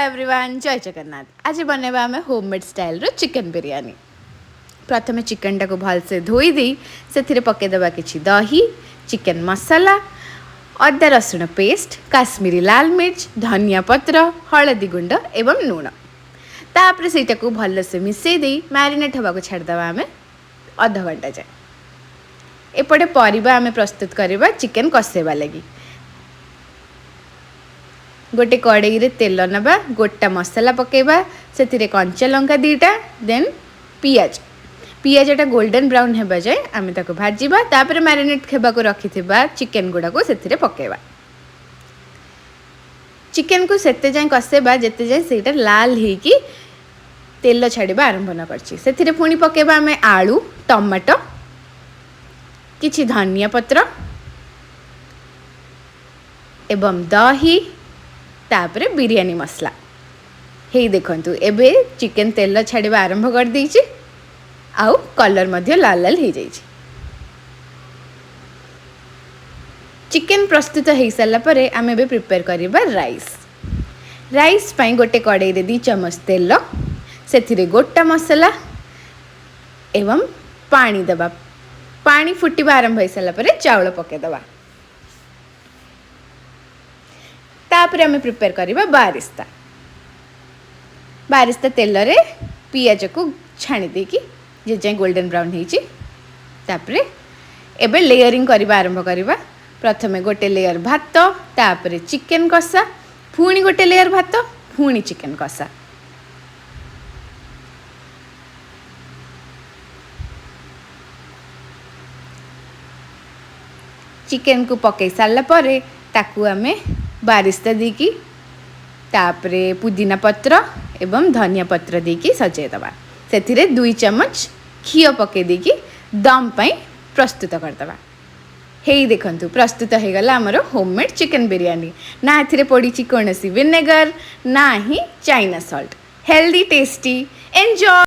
Everyone, ଜୟ ଜଗନ୍ନାଥ। ଆଜି ବନେଇବା ଆମେ ହୋମମେଡ୍ ଷ୍ଟାଇଲ୍ର ଚିକେନ୍ ବିରିୟାନୀ। ପ୍ରଥମେ ଚିକେନ୍ଟାକୁ ଭଲସେ ଧୋଇ ଦେଇ ସେଥିରେ ପକାଇଦେବା କିଛି ଦହି, ଚିକେନ୍ ମସଲା, ଅଦା ରସୁଣ ପେଷ୍ଟ, କାଶ୍ମୀରୀ ଲାଲ ମିର୍ଚ, ଧନିଆ ପତ୍ର, ହଳଦୀ ଗୁଣ୍ଡ ଏବଂ ଲୁଣ। ତାପରେ ସେଇଟାକୁ ଭଲସେ ମିଶାଇ ଦେଇ ମ୍ୟାରିନେଟ୍ ହେବାକୁ ଛାଡ଼ିଦେବା ଆମେ ଅଧଘଣ୍ଟା ଯାଏ। ଏପଟେ ପରିବା ଆମେ ପ୍ରସ୍ତୁତ କରିବା ଚିକେନ୍ କଷେଇବା ଲାଗି। ଗୋଟେ କଡ଼େଇରେ ତେଲ ନେବା, ଗୋଟା ମସଲା ପକାଇବା, ସେଥିରେ କଞ୍ଚା ଲଙ୍କା 2ଟା, ଦେନ୍ ପିଆଜ। ପିଆଜଟା ଗୋଲ୍ଡେନ୍ ବ୍ରାଉନ୍ ହେବା ଯାଏ ଆମେ ତାକୁ ଭାଜିବା। ତାପରେ ମ୍ୟାରିନେଟ୍ ହେବାକୁ ରଖିଥିବା ଚିକେନ୍ ଗୁଡ଼ାକୁ ସେଥିରେ ପକାଇବା। ଚିକେନ୍କୁ ସେତେ ଯାଏଁ କଷେଇବା ଯେତେ ଯାଏଁ ସେଇଟା ଲାଲ ହେଇକି ତେଲ ଛାଡ଼ିବା ଆରମ୍ଭ ନ କରିଛି। ସେଥିରେ ପୁଣି ପକାଇବା ଆମେ ଆଳୁ, ଟମାଟୋ, କିଛି ଧନିଆ ପତ୍ର ଏବଂ ଦହି, ତାପରେ ବିରିୟାନୀ ମସଲା। ହେଇ ଦେଖନ୍ତୁ, ଏବେ ଚିକେନ୍ ତେଲ ଛାଡ଼ିବା ଆରମ୍ଭ କରିଦେଇଛି ଆଉ କଲର୍ ମଧ୍ୟ ଲାଲ ଲାଲ ହେଇଯାଇଛି। ଚିକେନ୍ ପ୍ରସ୍ତୁତ ହେଇସାରିଲା ପରେ ଆମେ ଏବେ ପ୍ରିପେୟାର କରିବା ରାଇସ୍। ରାଇସ୍ ପାଇଁ ଗୋଟେ କଡ଼େଇରେ 2 ଚାମଚ ତେଲ, ସେଥିରେ ଗୋଟା ମସଲା ଏବଂ ପାଣି ଦେବା। ପାଣି ଫୁଟିବା ଆରମ୍ଭ ହେଇସାରିଲା ପରେ ଚାଉଳ ପକାଇଦେବା। ତାପରେ ଆମେ ପ୍ରିପେୟାର କରିବା ବାରିସ୍ତା। ବାରିସ୍ତା ତେଲରେ ପିଆଜକୁ ଛାଣି ଦେଇକି ଯେ ଯାଏଁ ଗୋଲ୍ଡେନ୍ ବ୍ରାଉନ୍ ହେଇଛି। ତାପରେ ଏବେ ଲେୟରିଂ କରିବା ଆରମ୍ଭ କରିବା। ପ୍ରଥମେ ଗୋଟେ ଲେୟର ଭାତ, ତାପରେ ଚିକେନ୍ କଷା, ପୁଣି ଗୋଟେ ଲେୟର ଭାତ, ପୁଣି ଚିକେନ୍ କଷା। ଚିକେନ୍କୁ ପକାଇ ସାରିଲା ପରେ ତାକୁ ଆମେ ବାରିସ୍ତା ଦେଇକି, ତାପରେ ପୁଦିନା ପତ୍ର ଏବଂ ଧନିଆ ପତ୍ର ଦେଇକି ସଜେଇଦେବା। ସେଥିରେ 2 ଚାମଚ ଘିଅ ପକାଇ ଦେଇକି ଦମ୍ ପାଇଁ ପ୍ରସ୍ତୁତ କରିଦେବା। ହେଇ ଦେଖନ୍ତୁ, ପ୍ରସ୍ତୁତ ହେଇଗଲା ଆମର ହୋମମେଡ୍ ଚିକେନ୍ ବିରିୟାନୀ। ନା ଏଥିରେ ପଡ଼ିଛି କୌଣସି ଭିନେଗର, ନା ହିଁ China salt. Healthy, tasty, enjoy.